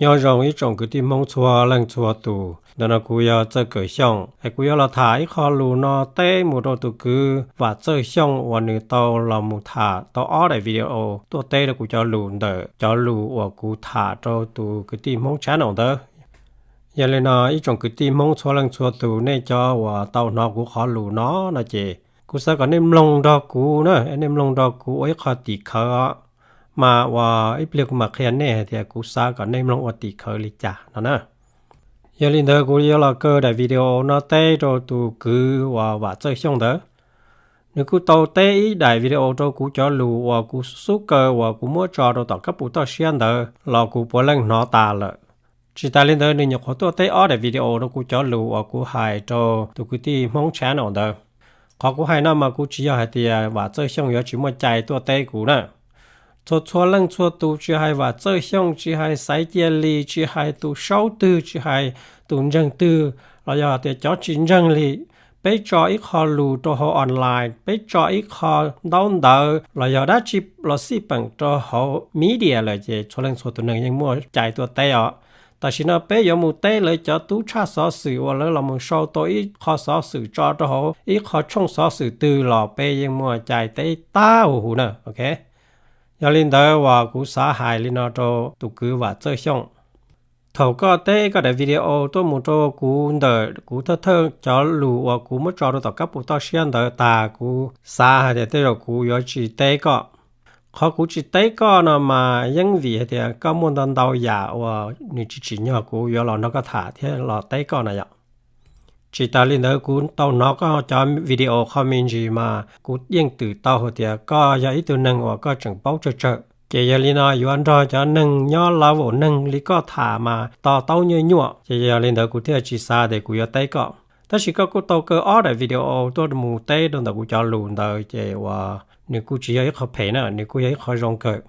Nyob zoo ib tsoom kwv tij Hmoob txhua leej txhua tus, ntawm no kuv yog Txawj Kawm Xyooj es kuv yuav los tham ib qho lus no teb mus rau tus kwv Vam Txawj Xyooj uas nws tau los mus tham tau ob daim video tuaj teb rau kuv cov lus ntawm cov lus uas kuv tham rau tus kwv tij Hmoob channel ntawd. Yog li no ib tsoom kwv tij Hmoob txhua leej txhua tus, nej cov uas tau hnov kuv qhov lus no no ces kuv xav kom nej mloog nrog kuv na, nej mloog nrog kuv ua ib qho tim khawv os. Mas uas ib pliag kuv mam qhia nej hais tias kuv xav kom nej mloog ua tim khawv li cas no na. Yog li ntawd kuv yuav los kaw daim video no teb rau tus kwv uas Vam Txawj Xyooj ntawd. Nws kuj tau teb ib daim video rau kuv cov lus uas kuv xub kaw uas kuv muab tso rau tom kab pus toj siab ntawd los kuv puav leej hnov tas lawm. Tsis tas li ntawd nws nyuam qhuav tuaj teb ob daim video rau kuv cov lus uas kuv hais rau tus kwv tij Hmoob channel ntawd. Qhov kuv hais no mas kuv tsis yog hais tias Vam Txawj Xyooj yuav tsis muaj cai tuaj teb kuv na. Txhua txhua leej txhua tus, tsis hais Vam Txawj Xyooj, tsis hais Xaiv Cia Lis, tsis hais tus saub twg, tsis hais tus ntseeg twg, los yog tias cov tsis ntseeg li, peb tso ib qho lus rau hauv online, peb tso ib qho ntaub ntawv los yog dab tsi los xij peem rau hauv media lawm ces txhua leej txhua tus neeg yeej muaj cai tuaj teb os. Tam sim no peb yuav mus teb lawv cov tub tshaj xov xwm uas lawv los mus sau tau ib qho xov xwm tso rau hauv ib qho tshooj xov xwm twg los peb yeej muaj cai teb tag huv huv na, ok. Yog li ntawd uas kuv xav hais li no rau tus kwv Vam Txawj Xyooj. Thaum koj teb koj daim video tuaj mus rau kuv ntawm kuv thawj thawj cov lus uas kuv muab tso rau tom kab pus toj siab ntawd tag, kuv xav hais tias tej zaum kuv yuav tsis teb koj. Qhov kuv tsis teb koj no mas yeej vim hais tias koj muaj ntau ntau yam uas nws tsis tsim nyog kuv yuav los nrog koj tham thiab los teb koj na yom. Tsis tas li ntawd kuv tau hnov koj cov video qho me ntsis mas kuv yeej twm tau hais tias koj yog ib tug neeg uas koj tseem paub tsawg tsawg. Ces yog li no yuav nrog cov neeg nyob level neeg li koj tham mas to taub nyuaj nyuaj, ces yog li ntawd kuv thiaj tsis xav tias kuv yuav teb koj. Tab sis koj kuj tau kaw ob daim video tuaj mus teb rau ntawm kuv cov lus ntawd ces uas nws kuj tsis yog ib qho phem na, nws kuj yog ib qho zoo kawg.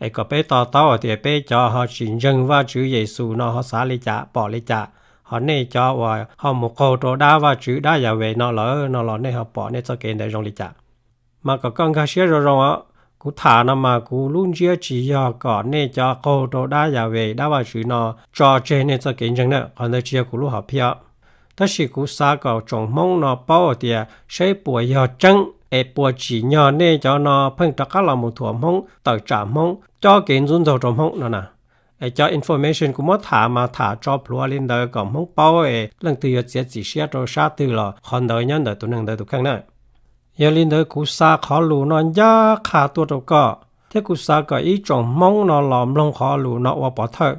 Es kom peb to taub hais tias peb cov ho tsis ntseeg Vajtswv Yexus no ho xav li cas pom li cas, ho nej cov uas ho mus qaug rau dab Vajtswv dab Yahweh no lawm no los nej ho pom nej txoj kev ntawd zoo li cas. Mas kom koj nkag siab zoo zoo os, kuv tham no mas kuv lub ntsiab tsis yog kom nej cov qaug rau dab Yahweh dab Vajtswv no tso tseg nej txoj kev ntseeg na, qhov ntawd tsis yog kuv lub hom phiaj. Tab sis kuv xav kom tsoom Hmoob no paub hais tias seb puas yog tseeb es puas tsim nyog nej cov no pheej rov qab los mus thuam Hmoob, tawm tsam Hmoob, cob kev ntxub ntxaug rau Hmoob no na. Es cov information kuv muab tham mas tham tso plhuav li ntawd kom Hmoob paub es leej twg yuav txiav txim siab rau sab twg los qhov ntawd nyob ntawm tus neeg ntawd tus kheej na. Yog li ntawd kuv xa qhov lus no ncaj qha tuaj rau koj, thiab kuv xav kom ib tsoom Hmoob no los mloog qhov lus no ua pov thawj.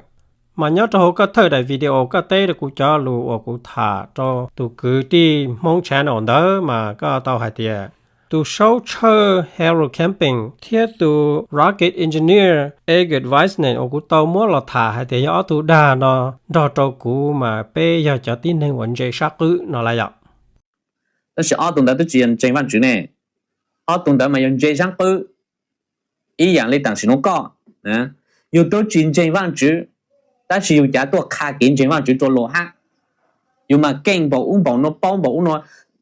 Mas nyob rau hauv koj thawj daim video koj teb rau kuv cov lus uas kuv tham rau tus kwv tij Hmoob channel ntawd mas koj tau hais tias tus saub tshawj Harold Camping thiab tus rocket engineer Egert Weisman uas kuv tau muab los tham hais tias yog ob tug dag no nrog rau kuv mas peb yog cov tib neeg uas ntse sab qwb no lawm yom. Tab sis ob tug ntawd twb tsis yog ntseeg Vaajtswv ne. Ob tug ntawd mas yog ntse sab qwb. Ib yaam li tam sim nuav koj, yug tub tsis ntseeg Vaajtswv, tab sis yug cav tuaj qha kev ntseeg Vaajtswv rua luas hab. Yug mas keej npaum ub npaum nuav, paub npaum ub nua,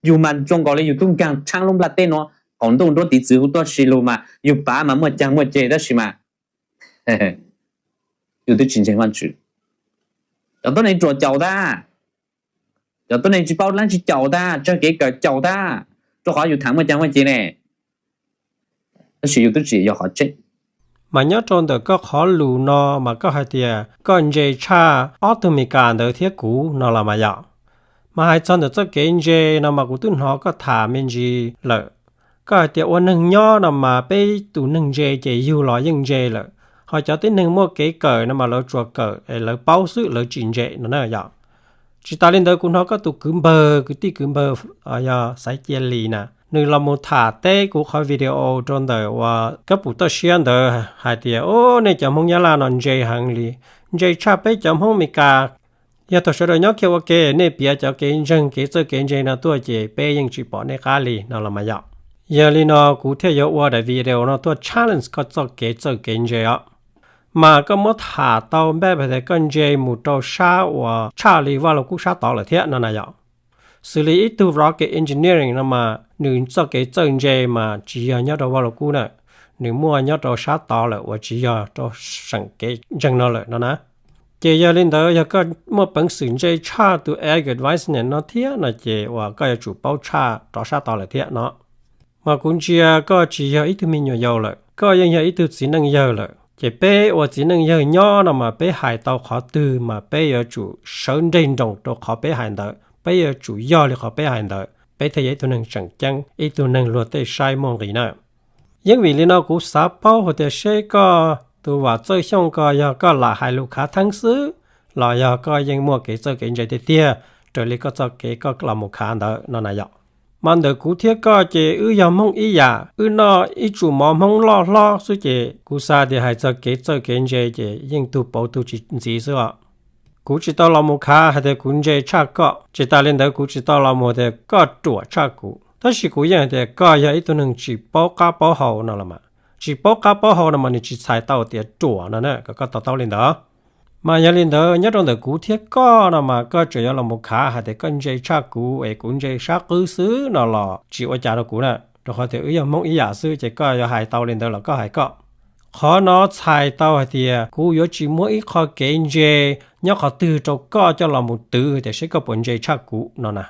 yug mas zoo nkaus li yug tub nkaag tshaab lub nplaj teb nuav, qaum ntuj nruab tiv txwv huv tuaj si lug mas yug pav mas muaj caag muaj ceg tab sis mas yug twb tsis ntseeg Vaajtswv. Cov tuab neeg ruam caum tag, cov tuab neeg tsis paub dlaab tsi caum tag, tsawg kev kawm caum tag, rua qhov yug thaam muaj caag muaj ceg ne. Tab sis yug twb tsis yog qhov tseeb. Mas nyob rau ntawm koj qhov lus no mas koj hais tias koj ntse tshaj ob tug Mes Kas ntawd thiab kuv no los mas yom. Mas hais txog ntawm txoj kev ntse no mas kuv twb hnov koj tham me ntsis lawm. Koj hais tias ua neeg nyob no mas peb tus neeg ntse ces yug los yeej ntse lawm, ho cov tib neeg muaj kev kawm no mas lawv tsuas kawm es lawv paub xwb lawv tsis ntse no na yom. Tsis tas li ntawd kuv hnov koj tus kwv npawg, kwv tij kwv npawg, yog Xaiv Cia Lis na, nws los mus tham teb kuv qhov video rau ntawm uas kab pum toj siab ntawd hais tias, u, nej cov Hmoob Nyab Laj no ntse heev li, ntse tshaj peb cov Hmoob Mes Kas. Yog thaum sawv daws nyob kiag ua ke, nej piav cov kev ntseeg kev txawj kev ntse no tuaj ces peb yeej tsis pom nej qab li no los mas yom. Yog li no kuv thiaj yuav ua daim video no tuaj challenge koj txoj kev txawj kev ntse os. Mas koj muab tham tau npaj hais tias koj ntse mus rau sab uas tshaj li Vaj Lug Kub sab tod lawm thiab no na yom. Xws li ib tug rocket engineering no mas nws txoj kev txawj ntse mas tsis yog nyob rau Vaj Lug Kub na, nws muaj nyob rau sab tod lawm uas tsis yog rau seem kev ntseeg no lawm no na. Ces yog li ntawd, yog koj muaj peev xwm ntse tshaj tus Algert Weisner no thiab no ces uas koj yuav tsum paub tshaj rov sab tod lawm thiab no. Mas kuv ntsia koj tsis yog ib tug me nyuam yaus lawm, koj yeej yog ib tug txiv neej yawg lawm. Ces peb ua txiv neej yawg nyob no mas peb hais tau qhov twg mas peb yuav tsum sawv nreg nroos rau qhov peb hais ntawd, peb yuav tsum yog li qhov peb hais ntawd, peb thiaj yog ib tug neeg tseem ceeb, ib tug neeg luag tej saib muaj nqis na. Yeej vim li no kuv xav paub hais tias seb koj tus Vam Txawj Xyooj ko yog koj lam hais lus khav theeb xwb los yog koj yeej muaj kev txawj kev ntse tiag tiag raws li koj txoj kev koj los mus khav ntawd no na yom. Mas ntawm kuv thiab koj ces wb yog Hmoob ib yam, wb noj ib tsum mov Hmoob loj hlob xwb ces kuv xav tias hais txog kev txawj kev ntse ces yeej tug pauv tug tsis ntxiv xwb os. Kuv tsis tau los mus khav hais tias kuv ntse tshaj koj, tsis tas li ntawd kuv tsis tau los mus tias koj ruam tshaj kuv, tab sis kuv yeej hais tias koj yog ib tug neeg tsis paub qab paub hau no los mas. Tsis paub qab paub hau no mas nws tsis txhais tau tias ruam no na, kom koj to taub li ntawd. Mas yog li ntawd nyob rau ntawm kuv thiab koj no mas koj tseem yuav los mus khav hais tias koj ntse tshaj kuv es kuv ntse sab qwb xwb no los tsis ua cas rau kuv na, rau qhov tias wb yog Hmoob ib yam xwb ces koj yuav hais tau li ntawd los koj hais koj. Qhov no txhais tau hais tias kuv yuav tsis muab ib qho kev ntse nyob qhov twg rau koj coj los mus twv tias seb koj puas ntse tshaj kuv no na.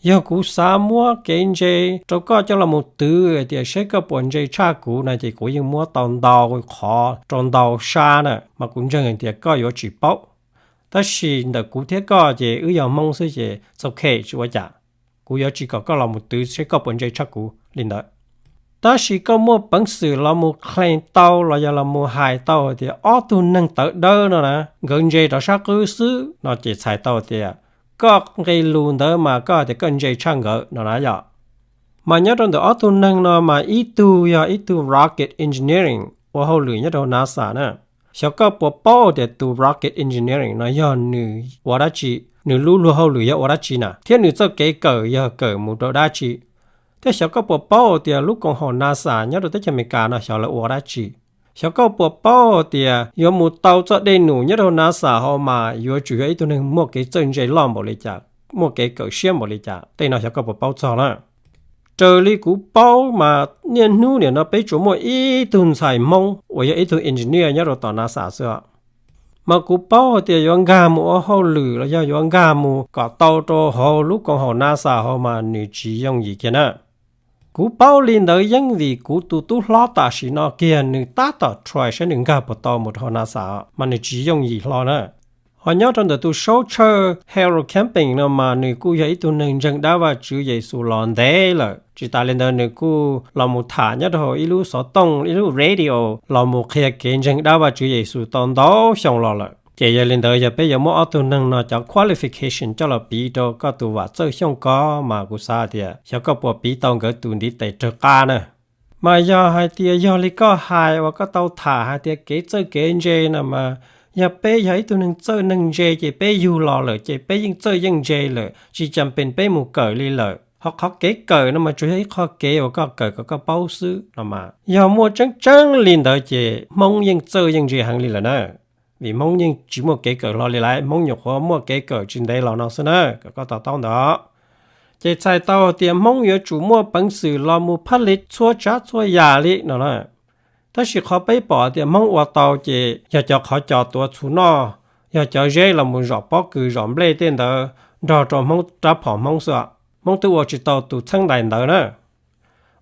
Yog kuv xav muab kev ntse rau koj coj los mus twv tias seb koj puas ntse tshaj kuv no ces kuv yeej muab tau ntau qhov rau ntau sab na, mas kuv ntseeg tias koj yuav tsis paub. Tab sis ntawm kuv thiab koj ces wb yog Hmoob xwb ces txaus khe tsis ua cas. Kuv yuav tsis kom koj los mus twv seb koj puas ntse tshaj kuv li ntawd. Tab sis koj muaj peev xwm los mus claim tau los yog los mus hais tau tias ob tug neeg tawv dawb no na nkawd ntse rov sab qwb xwb no ces txhais tau tias koj nqe lus ntawd mas koj hais tias koj ntse tshaj nkawd no na yom. Mas nyob rau ntawm ob tug neeg no mas ib tug yog ib tug rocket engineering ua hauj lwm nyob rau NASA na. Xyov koj puas paub tias tus rocket engineering no yog nws ua dab tsi, nws lub luag hauj lwm yog ua dab tsi na, thiab nws txoj kev kawm yog kawm mus rau dab tsi. Thiab xyov koj puas paub tias lub koom haum NASA nyob rau teb chaws Amelikas no xyov lawv ua dab tsi. Xyov koj puas paub tias yuav mus tau txoj dej num nyob rau NASA hauv mas yuav tsum yog ib tug neeg muaj kev txawj ntse loj npaum li cas, muaj kev kawm siab npaum li cas, tej no xyov koj puas paub txog na. Raws li kuv paub mas niaj hnub nim no peb tsuas muaj ib tug ntxhais Hmoob uas yog ib tug engineer nyob rau tom NASA xwb os. Mas kuv paub hais tias yuav nkag mus ua hauj lwm los yog yuav nkag mus kom tau rau hauv lub koom haum NASA hauv mas nws tsis yooj yim kiag na. Kuv paub li ntawd yeej vim kuv tus tub hlob tam sim no kiag nws tab tom try saib nws nkag puas tau mus rau hauv NASA mas nws tsis yooj yim hlo na. Ho nyob rau ntawm tus saub tsawj Harold Camping no mas nws kuj yog ib tug neeg ntseeg dab Vajtswv Yexus los ntev lawm. Tsis tas li ntawd nws kuj los mus tham nyob rau hauv ib lub xov tooj, ib lub radio los mus qhia kev ntseeg dab Vajtswv Yexus tau ntau xyoo los lawm. Ces yog li ntawd yog peb yuav muab ob tug neeg no cov qualification coj los piv rau koj tus Vam Txawj Xyooj ko mas kuv xav tias xyov koj puas piv tau nkawd tus ntiv tes raws qab na. Mas yog hais tias yog li koj hais uas koj tau tham hais tias kev txawj kev ntse no mas, yog peb yog ib tug neeg txawj neeg ntse ces peb yug los lawm ces peb yeej txawj yeej ntse lawm, tsis cam pes peb mus kawm li lawm. Ho qhov kev kawm no mas tsuas yog ib qho kev uas koj kawm kom koj paub xwb no mas. Yog muaj tseeb tseeb li ntawd ces Hmoob yeej txawj yeej ntse heev li lawm na. Vim Hmoob yeej tsis muaj kev kawm hlo li lawm, Hmoob nyuam qhuav muaj kev kawm tsis ntev los no xwb na, kom koj to taub ntawd. Ces txhais tau tias Hmoob yuav tsum muaj peev xwm los mus phaj li txhua tsav txhua yam li no na. Tab sis qhov peb pom tias Hmoob ua tau ces yog cov qhov cos tuav txhuv noj, yog cov zeb los mus zom pob kws zom nplej tej ntawd nrog rau Hmoob rab phom Hmoob xwb os. Hmoob twb ua tsis tau tus txheeb ntais ntawd na.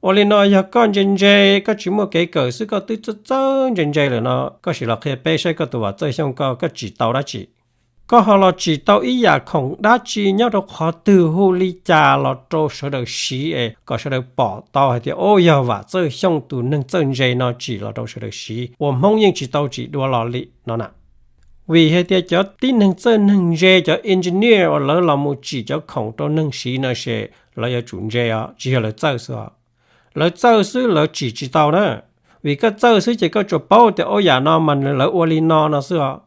Ua li no yog koj ntse ntse, koj tsis muaj kev kawm xwb koj twb txawj txawj ntse ntse lawm no, koj sim los qhia peb saib koj tus Vam Txawj Xyooj ko koj tsim tau dab tsi? Koj ho los tsim tau ib yam khoom dab tsi nyob rau qhov twg hu li cas los rau sawv daws siv es kom sawv daws pom tau hais tias, o, yog Vam Txawj Xyooj tus neeg txawj ntse no tsim los rau sawv daws siv uas Hmoob yeej tsis tau tsim dua los li no na. Vim hais tias cov tib neeg txawj neeg ntse, cov engineer uas lawv los mus tsim cov khoom rau neeg siv no ces lawv yuav tsum ntse os, tsis yog lawv txawj xwb os. Lawv txawj xwb lawv tsim tsis tau na. Vim koj txawj xwb ces koj tsuas paub tias, o, yam no mas lawv ua li no no xwb os.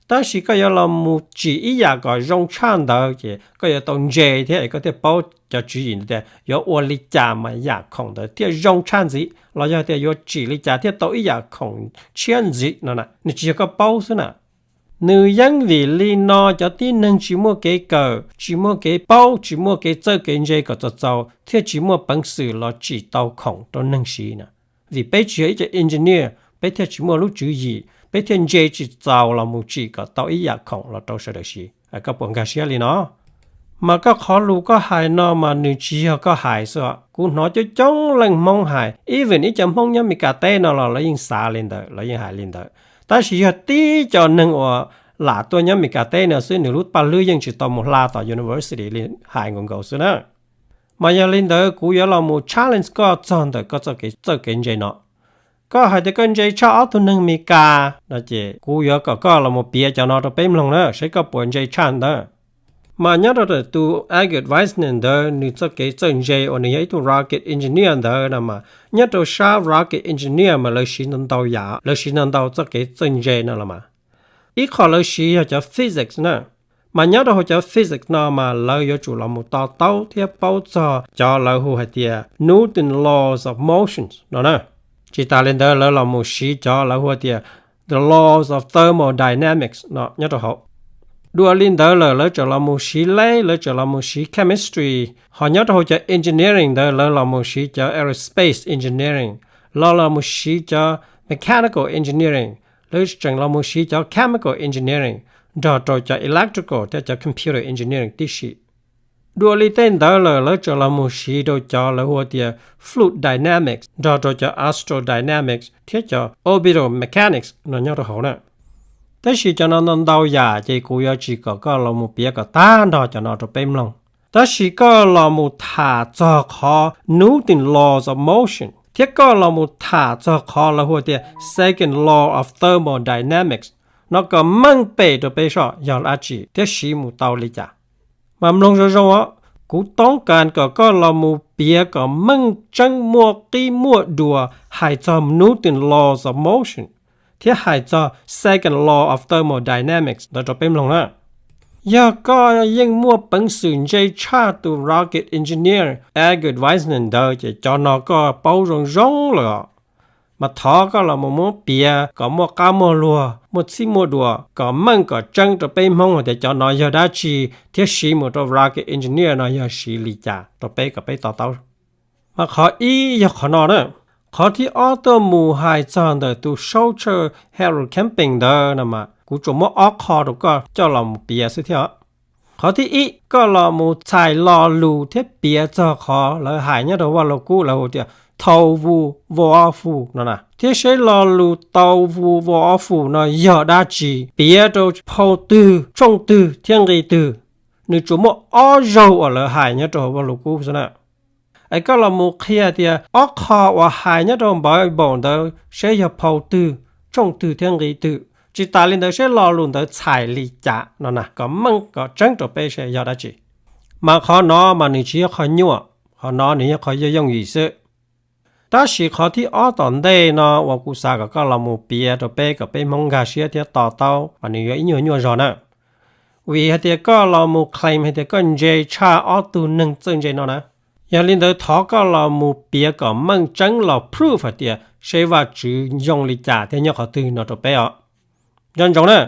Tab sis koj yuav los mus tsim ib yam kom zoo tshaj ntawd ces koj yuav tau ntse thiab es koj thiaj paub cov tswv yim ntawd tias yuav ua li cas mas yam khoom ntawd thiaj zoo tshaj ntxiv, los yog tias yuav tsim li cas thiaj tau ib yam khoom tshiab ntxiv no na. Nws tsis yog koj paub xwb na. Nws yeej vim li no cov tib neeg tsis muaj kev kawm, tsis muaj kev paub, tsis muaj kev txawj kev ntse kom txaus txaus thiaj tsis muaj peev xwm los tsim tau khoom rau neeg siv na. Vim peb tsis yog ib co engineer, peb thiaj tsis muaj lub tswv yim, peb thiaj ntse tsis txaus los mus tsim kom tau ib yam khoom los rau sawv daws siv. Koj puas nkag siab li no? Mas koj qhov lus koj hais no mas nws tsis yog koj hais xwb, kuv hnov coob coob leej Hmoob hais, even ib cov Hmoob nyob Meskas teb no los lawv yeej xav li ntawd, lawv yeej hais li ntawd. Tab sis yog tib co neeg uas lam tuaj nyob Meskas teb no xwb, nws lub paj hlwb yeej tsis tau mus hla tom university li hais nkaus nkaus xwb na. Mas yog li ntawd kuv yuav los mus challenge koj txog ntawm koj txoj kev txawj kev ntse no. Koj hais tias koj ntse tshaj ob tug neeg Meskas no ces kuv yuav kom koj los mus piav cov no rau peb mloog na, saib koj puas ntse tshaj ntawd. Mas nyob rau ntawm tus August Weismann ntawd, nws txoj kev txawj ntse uas nws yog ib tug rocket engineer ntawd no mas, nyob rau sab rocket engineer mas lawv siv ntau ntau yam, lawv siv ntau ntau txoj kev txawj ntse no los mas. Ib qho lawv siv yog cov physics na. Mas nyob rau hauv cov physics no mas lawv yuav tsum los mus to taub thiab paub txog cov lawv hu hais tias Newton laws of motion no na. Tsis tas li ntawd lawv los mus siv cov lawv hu tias the laws of thermodynamics no nyob rau hauv. Dua li ntawd lawm lawv tseem los mus siv lab, lawv tseem los mus siv chemistry, ho nyob rau hauv cov engineering ntawd lawv los mus siv cov aerospace engineering, los los mus siv cov mechanical engineering, lawv tseem los mus siv cov chemical engineering, nrog rau cov electrical thiab cov computer engineering tib si. Dua li tej ntawd lawm lawv tseem los mus siv rau cov lawv hu tias fluid dynamics, nrog rau cov astrodynamics thiab cov orbital mechanics no nyob rau hauv na. Tab sis cov no ntau ntau yam ces kuv yuav tsis kom koj los mus piav kom tag nrho cov no rau peb mloog. Tab sis koj los mus tham txog qhov Newton laws of motion thiab koj los mus tham txog qhov lawv hu tias second law of thermodynamics no kom meej pem rau peb soj yog dab tsi thiab siv mus tau li cas. Mas mloog zoo zoo os, kuv toob kas kom koj los mus piav kom meej tseeb muaj qib muaj dua hais txog Newton laws of motion thiab hais txog second law of thermodynamics ntawd rau peb mloog na. Yog koj yeej muaj peev xwm ntse tshaj tus rocket engineer August Weismann ntawd ces cov no koj paub zoo zoo lawm os. Mas thov koj los mus muab piav kom muaj qab muaj luag, muaj txhij muaj dua, kom meej kom tseeb rau peb Hmoob hais tias cov no yog dab tsi thiab siv mus rau rocket engineer no yog siv li cas rau peb kom peb to taub. Mas qhov ib yog qhov no na. Qhov thib ob tuaj mus hais txog ntawm tus Soldier Harold Camping ntawd no mas kuv tsuas muab ob qho rau koj coj los mus piav xwb thiab. Qhov thib ib, koj los mus txhais lo lus thiab piav txog qhov lawv hais nyob rau Vaj Lug Kub lawv hu tias thau vu vo ob fu no na, thiab seb lo lus tau vu vo ob fu no yog dab tsi, piav rau phau twg, tshooj twg thiab nqi twg. Nws tsuas muaj ob zaug uas lawv hais nyob rau hauv Vaj Lug Kub xwb na. Es koj los mus qhia tias ob qho uas hais nyob rau Bible ntawd seb yog phau twg, tshooj twg thiab nqi twg, tsis tas li ntawd seb lo lus ntawd txhais li cas no na, kom meej kom tseeb rau peb seb yog dab tsi. Mas qhov no mas nws tsis yog qhov nyuaj, qhov no nws yog qhov yooj yooj yim xwb. Tab sis qhov thib ob tom ntej no uas kuv xav kom koj los mus piav rau peb kom peb Hmoob nkag siab thiab to taub mas nws yuav ib nyuag nyuaj zog na. Vim hais tias koj los mus claim hais tias koj ntse tshaj ob tug neeg txawj ntse no na. Yog li ntawd thov koj los mus piav kom meej tseeb los proof hais tias seb Vajtswv zoo li cas thiab nyob qhov twg no rau peb os. Nco ntsoov na,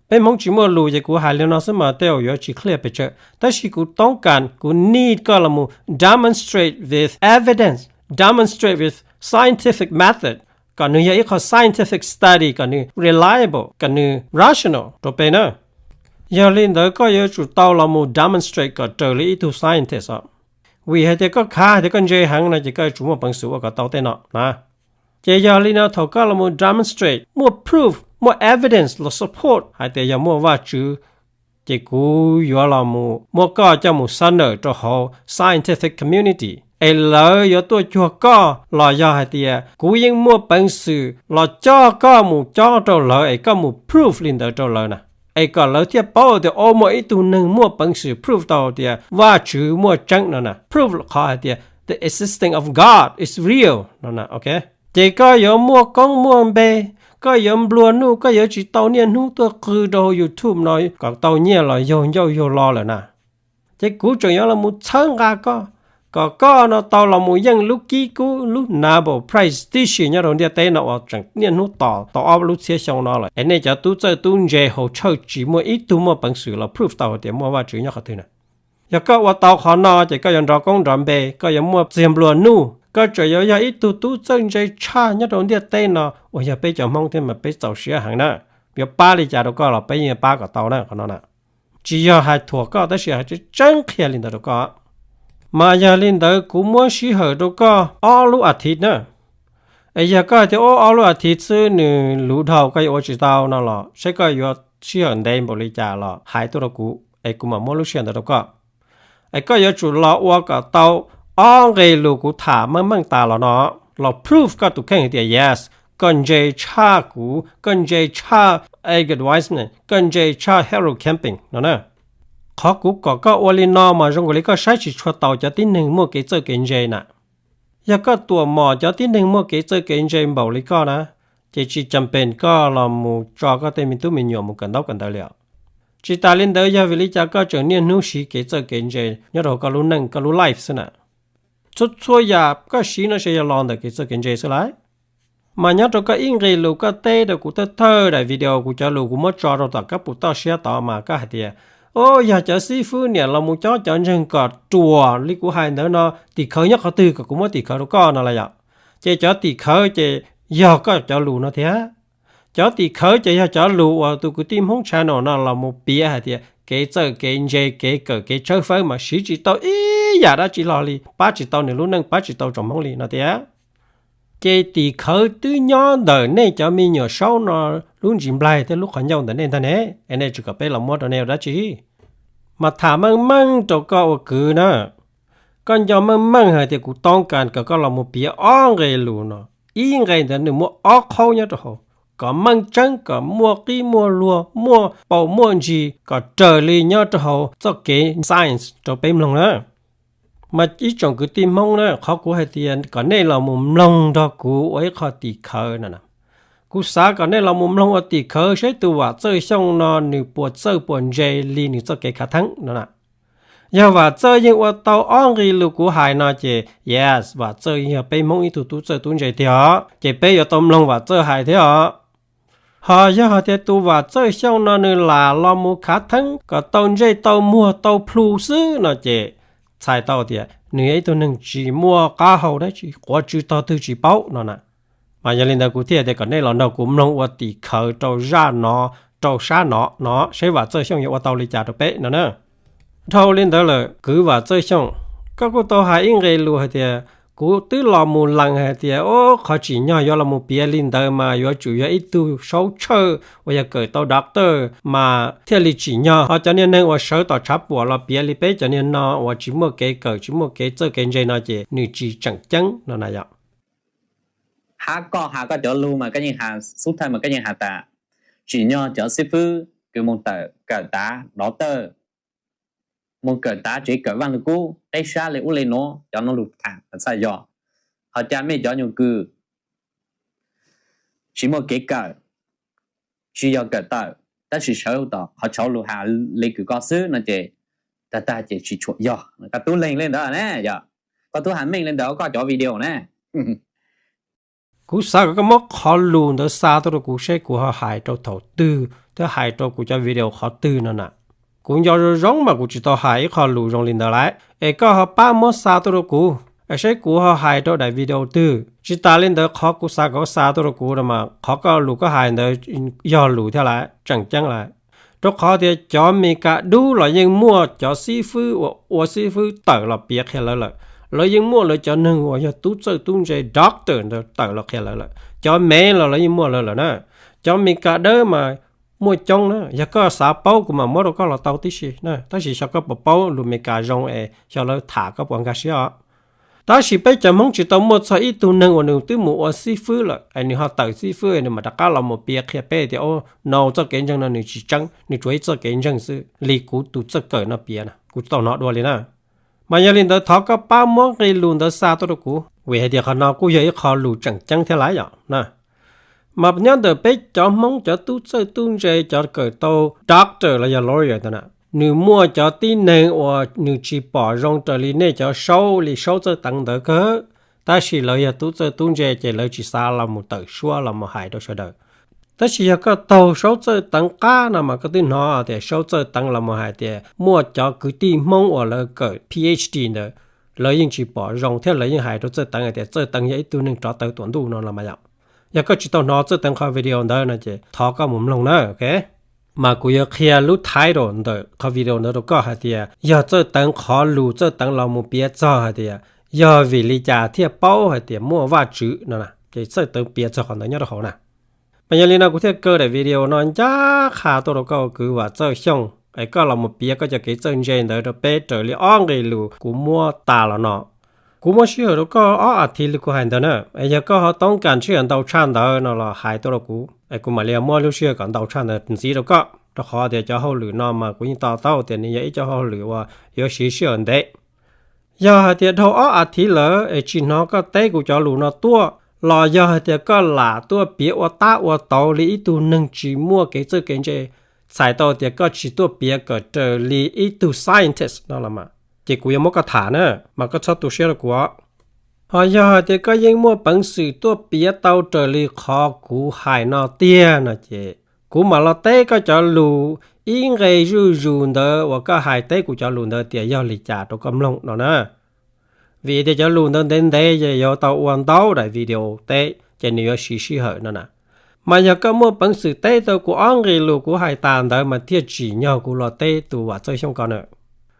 peb Hmoob tsis muaj lus ces kuv hais li no xwb mas tej zaum yuav tsis clear pes tsawg, tab sis kuv toob kas kuv need koj los mus demonstrate with evidence, demonstrate with scientific method, kom nws yog ib qho scientific study, kom nws reliable, kom nws rational rau peb na. Yog li ntawd koj yuav tsum tau los mus demonstrate kom raws li ib tug scientist os. Vim hais tias koj khav hais tias koj ntse heev no ces koj yuav tsum muaj peev xwm ua kom tau tej no na. Ces yog li no thaum koj los mus demonstrate, muaj proof, muaj evidence los support hais tias yog muaj Vajtswv, ces kuv yuav los mus muab koj coj mus xab nawm rau hauv scientific community, es lawv yuav tuaj cuag koj los yog hais tias kuv yeej muaj peev xwm los coj koj mus cob rau lawv es koj mus proof li ntawd rau lawv na. Es kom lawv thiaj paub tias o muaj ib tug neeg muaj peev xwm proof tau tias Vajtswv muaj tseeb no na, proof qhov hais tias the existence of God is real no na, ok. Ces koj yuav muaj koob muaj npe, koj yuav nplua nuj, koj yuav tsis tau niaj hnub tuaj qw rau hauv YouTube no kom tau nyiaj los yaug ncauj yaug lo lawm na. Ces kuv tseem yuav los mus txhawb nqa koj, kom koj no tau los mus yeej lub kib kub, lub Nobel Prize tib si nyob rau ntiaj teb no uas tseem niaj hnub tos tau ob lub txhiab xyoo no lawm es nej cov tub txawj tub ntse hauv church tsis muaj ib tug muaj peev xwm los proof tau hais tias muaj Vajtswv nyob qhov twg na. Yog koj ua tau qhov no ces koj yuav nrov koob nrov npe, koj yuav muaj txiag nplua nuj, Koj tseem yuav yog ib tug tub txawj ntse tshaj nyob rau ntiaj teb no uas yog peb cov Hmoob thiab mas peb txaus siab heev na. Yuav pab li cas rau koj los peb yeej pab kom tau na qhov no na. Tsis yog hais thuam koj tab sis hais tseeb tseeb qhia li ntawd rau koj. Mas yog li ntawd kuv muab sij hawm rau koj ob lub as thiv na. Es yog koj hais tias ob lub as thiv xwb nws luv dhau koj yuav ua tsis tau no los saib koj yuav sij hawm ntev npaum li cas los hais tuaj rau kuv es kuv mam muab lub sij hawm ntawd rau koj. Es koj yuav tsum los ua kom tau ob nqe lus kuv tham meej meej tas los no, los proof koj tus kheej hais tias yes, koj ntse tshaj kuv, koj ntse tshaj Ed Wiseman, koj ntse tshaj Harold Camping no na. Qhov kuv kom koj ua li no mas zoo nkaus li koj saib tsis tshua taus cov tib neeg muaj kev txawj kev ntse na. Yog koj tuam mom cov tib neeg muaj kev txawj kev ntse npaum li koj na, ces tsis cam pes koj los mus tso koj tej me tub me nyuam mus kawm ntaub kawm ntawv li os. Tsis tas li ntawd yog vim li cas koj tseem niaj hnub siv kev txawj kev ntse nyob rau koj lub neej koj lub life xwb na. Txhua txhua yam koj siv no ces yog los ntawm kev txawj kev ntse xwb lauj. Mas nyob rau koj ib nqe lus koj teb rau kuv thawj thawj daim video kuv cov lus kuv muab tso rau tom kab pus toj siab tod mas koj hais tias, o, yog cov xib fwb niam los mus cob cov ntseeg kom ruam li kuv hais ntawd no tim khawv nyob qhov twg kom kuv muab tim khawv rau koj no los yom. Ces cov tim khawv ces yog koj cov lus no thiab. Cov tim khawv ces yog cov lus uas tus kwv tij Hmoob channel no los mus piav hais tias kev txawj kev ntse kev kawm kev tshawb fawb mas siv tsis tau ib yam dab tsi hlo li, pab tsis tau nws lub neej pab tsis tau tsoom Hmoob li no thiab. Ces tim khawv twb nyob ntawm nej cov me nyuam saub no lub ntsis nplaig thiab lub qhov ncauj ntawm nej ntag ne, es nej tseem kom peb los muab rau nej ua dab tsi? Mas tham meej meej rau koj ua kwv na. Koj nco meej meej hais tias kuv toob kas kom koj los mus piav ob nqe lus no, ib nqe ntawd nws muaj ob qhaub nyob rau hauv, kom meej tseeb kom muaj qib muaj luag muaj paus muaj ntsis kom raws li nyob rau hauv txoj kev science rau peb mloog na. Mas ib tsoom kwv tij Hmoob na, qhov kuv hais tias kom nej los mus mloog nrog kuv ua ib qho tim khawv no, kuv xav kom nej los mus mloog ua tim khawv saib tus Vam Txawj Xyooj no nws puas txawj puas ntse li nws txoj kev khav theeb no na. Yog Vam Txawj yeej ua tau ob nqe lus kuv hais no ces yes, Vam Txawj yeej yog peb Hmoob ib tug tub txawj tub ntse tiag os, ces peb yuav tau mloog Vam Txawj hais thiab os. Ho yog hais tias tus Vam Txawj Xyooj no nws lam los mus khav theeb kom tau ntsej tau muag tau plhu xwb no ces txhais tau tias nws yog ib tug neeg tsis muaj qab hau dab tsi, quav tsw tog twg tsis paub no na. Mas yog li ntawd kuv thiaj tias kom nej los nrog kuv mloog ua tim khawv rau zaj no, rau sab no no, saib Vam Txawj Xyooj yuav ua tau li cas rau peb no na. Dhau li ntawd lawm kwv Vam Txawj Xyooj, koj kuj tau hais ib nqe lus hais tias kuv twb los mus lees hais tias o, qhov tsim nyog yuav los mus piav li ntawd mas yuav tsum yog ib tug saub tshawj uas yog kawm tau doctor mas thiaj li tsim nyog, ho cov niag neeg uas sawv tom tshav puam los piav li peb cov niag no uas tsis muaj kev kawm tsis muaj kev txawj kev ntse no ces nws tsis tseem ceeb no na yom. Hab koj has koj cov lug mas koj yeej has xub thawj mas koj yeej has tas tsim nyog cov xib fwb kws moog tawm kawm tav doctor, moog kawm tav tsev kawm Vaaj Lug Kub qeb sab le ub le nuav, cov nuav lug tham txhaj yog. Ho ca mej cov nyuag kws tsis muaj kev kawm, tsis yog kawm tawm, tab sis sawv tom qhov tshauv lug has le kws koj xwb no ces tag tag ces tsis tshua yog. Koj tub leeg le ntawd na yog, koj tub has meej le ntawd koj cov video na. Kuv xav kom koj muab qhov lus ntawd xa tuaj rau kuv seb kuv ho hais rau thaum twg thiab hais rau kuv cov video qhov twg no na. Kuv nco zoo zoo mas kuv tsis tau hais ib qho lus zoo li ntawd lawm, es koj ho pab muab xa tuaj rau kuv, es seb kuv ho hais rau daim video twg. Tsis tas li ntawd qhov kuv xav kom koj xa tuaj rau kuv no mas qhov koj lus koj hais ntawd yog lus thiab lawm, tseem ceeb lawm. Rau qhov tias cov Amelikas dub los yeej muaj cov xib fwb uas ua xib fwb tawm los piav qhia lawv lawm, lawv yeej muaj lawv cov neeg uas yog tub txawj tub ntse doctor ntawd tawm los qhia lawv lawm. Cov Mev los lawv yeej muaj lawv lawm na. Cov Amelikas dawb mas muaj coob na, yog koj xav paub kuv mam muab rau koj los tau tib si na, tab sis xyov koj puas paub lus Amelikas zoo es xyov lawv tham koj puas nkag siab os. Tab sis peb cov Hmoob tsis tau muaj txog ib tug neeg uas nws twb mus ua xib fwb lawm es nws ho tawm xib fwb nws mam rov qab los mus piav qhia peb tias, o, no txoj kev ntseeg no nws tsis tseeb, nws tsuas ib txoj kev ntseeg xwb li kuv tus txawj kawm no piav na, kuv tsis tau hnov dua li na. Mas yog li ntawd thov koj pab muab nqe lus ntawd xa tuaj rau kuv, vim hais tias qhov no kuj yog ib qho lus tseem ceeb thiab lawm yom na. Mas nyob ntawm peb cov Hmoob cov tub txawj tub ntse cov kawm tau doctor los yog lawyer ntawd na, nws muaj cov tib neeg uas nws tsis pom zoo raws li nej cov saub li saub txawj teev ntawd kawg, tab sis lawv yog tub txawj tub ntse ces lawv tsis xav los mus tawm suab los mus hais rau sawv daws. Tab sis yog koj taug saub txawj teev qab no mas koj twb hnov tias saub txawj teev los mus hais tias muaj cov kwv tij Hmoob uas lawv kawm PhD ntawd, lawv yeej tsis pom zoo thiab lawv yeej hais rau Txawj Teev hais tias Txawj Teev yog ib tug neeg rov taw tuam ntuj no los mas yom. Yog koj tsis tau hnov Txawj Teev qhov video ntawd no ces thov koj mus mloog na, ok. Mas kuv yuav qhia lub title ntawm qhov video ntawd rau koj hais tias yog Txawj Teev qhov lus Txawj Teev los mus piav txog hais tias yog vim li cas thiaj paub hais tias muaj Vajtswv no, ces Txawj Teev piav txog qhov ntawd nyob rau hauv na. Mas yog li no kuv thiaj kaw daim video no ncaj qha tuaj rau koj kwv Vam Txawj Xyooj es koj los mus piav koj cov kev txawj ntse ntawd rau peb raws li ob nqe lus kuv muab tas los no. Kuv muab sij hawm rau koj ob as thiv li kuv hais ntawd na, es yog koj ho toob kas sij hawm ntau tshaj ntawd no los hais tuaj rau kuv es kuv mam li muab lub sij hawm kom ntau tshaj ntawd ntxiv rau koj, rau qhov tias cov hauj lwm no mas kuv yeej to taub tias nws yog ib co hauj lwm uas yuav siv sij hawm ntev. Yog hais tias dhau ob as thiv lawm es tsis hnov koj teb kuv cov lus no tuaj, los yog hais tias koj lam tuaj piav ua tab ua tauv li ib tug neeg tsis muaj kev txawj kev ntse, txhais tau tias koj tsis tuaj piav kom raws li ib tug scientist no los mas, ces kuv yuav muab koj tham na, mas koj txhob tu siab rau kuv os. Ho yog hais tias koj yeej muaj peev xwm tuaj piav tau raws li qhov kuv hais no tiag no ces kuv mam los teb koj cov lus ib nqe zuj zus ntawd uas koj hais teb kuv cov lus ntawd tias yog li cas rau koj mloog no na. Vim tias cov lus ntawd ntev ntev ces yuav tau ua ntau daim video teb ces nws yuav siv sij hawm no na. Mas yog koj muaj peev xwm teb tau kuv ob nqe lus kuv hais tas ntawd mas thiaj tsim nyog kuv los teb tus Vam Txawj Xyooj ko na.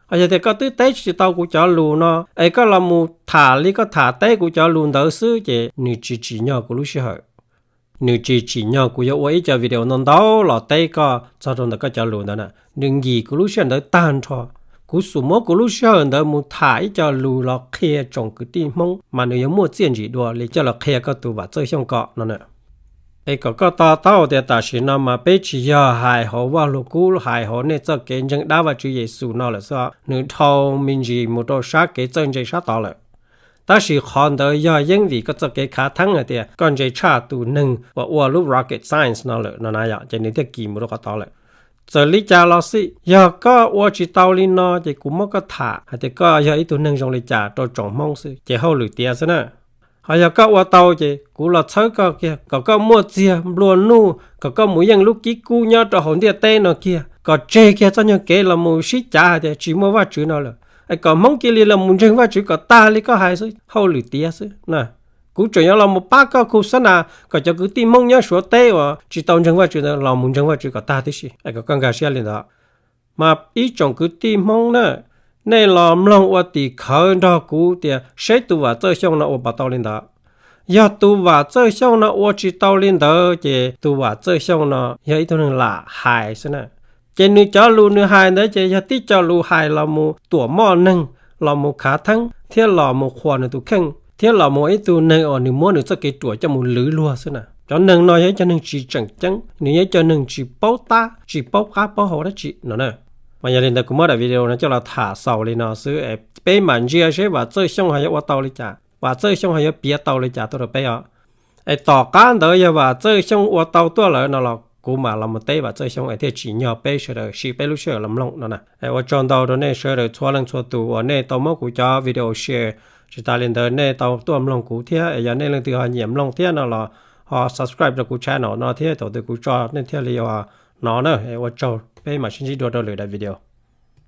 Ho yog tias koj twb teb tsis tau kuv cov lus no es koj los mus tham li koj tham teb kuv cov lus ntawd xwb ces nws tsis tsim nyog kuv lub sij hawm. Nws tsis tsim nyog kuv yuav ua ib co video ntau ntau los teb koj txog rau ntawm koj cov lus ntawd na. Nws nkim kuv lub sij hawm ntawd tag nrho. Kuv xum muab kuv lub sij hawm ntawd mus tham ib co lus los qhia tsoom kwv tij Hmoob mas nws yuav muaj txiaj ntsim dua li coj los qhia koj tus Vam Txawj Xyooj ko no na. Es kom koj to taub tias tam sim no mas peb tsis yog hais hauv Vaj Lug Kub, hais hauv nej txoj kev ntseeg dab Vajtswv Yexus no lawm xwb, nws dhau me ntsis mus rau sab kev txawj ntse sab tod lawm. Tab sis qhov ntawd yog yeeb vim koj txoj kev khav theeb hais tias koj ntse tshaj tus neeg uas ua lub rocket science no lawm no na yom, ces nws thiaj kis mus rau qhov tod lawm. Txawm li cas los xij, yog koj ua tsis tau li no ces kuv muab koj tham hais tias koj yog ib tug neeg zoo li cas rau tsoom Hmoob xwb ces hauj lwm tiav xwb na. Ho yog koj ua tau ces kuv los txhawb koj kiag kom koj muaj txiag nplua nuj, kom koj mus yeej lub kib kub nyob rau hauv ntiaj teb no kiag, kom tseg kiag txoj nyuag kev los mus sib cav hais tias tsis muaj Vajtswv no lawm, es kom Hmoob cia li los mus ntseeg Vajtswv kom tag li koj hais xwb, hauj lwm tiav xwb na. Kuv tseem yuav los mus pab koj khu xab nas kom cov kwv tij Hmoob nyob Suav teb uas tsis tau ntseeg Vajtswv ntawd los mus ntseeg Vajtswv kom tag tib si, es kom koj nkag siab li ntawd. Mas ib tsoom kwv tij Hmoob na, nej los mloog ua tim khawv nrog kuv tias seb tus Vam Txawj Xyooj no ua puas tau li ntawd. Yog tus Vam Txawj Xyooj no ua tsis tau li ntawd ces tus Vam Txawj Xyooj no yog ib tug neeg lam hais xwb na. Ces nws cov lus nws hais ntawd ces yog tib co lus hais los mus tuam moj neeg, los mus khav theeb thiab los mus qhuas nws tus kheej thiab los mus ib tug neeg uas nws muab nws txoj kev ruam coj mus lwv luag xwb na. Cov neeg no yog ib co neeg tsis tseem ceeb, nws yog ib co neeg tsis paub tab tsis paub qab paub hau dab tsi no na. Mas yog li ntawd kuv muab daim video no coj los tham xaus li no xwb es peb mam ntsia seb Vam Txawj Xyooj ho yuav ua tau li cas, Vam Txawj Xyooj ho yuav piav tau li cas tuaj rau peb os. Es tom qab ntawd yog Vam Txawj Xyooj ua tau tuaj lawm no los kuv mam los mus teb Vam Txawj Xyooj es thiaj tsim nyog peb sawv daws siv peb lub sij hawm los mloog no na. Es ua tsaug ntau rau nej sawv daws txhua leej txhua tus uas nej tau muab kuv cov video share. Tsis tas li ntawd nej tau tuaj mloog kuv thiab es yog nej leej twg ho nyiam mloog thiab no los ho subscribe rau kuv channel no thiab thaum twg kuv tso nej thiaj li hnov na. Es ua tsaug, peb mam sib ntsib dua rau lwm daim video.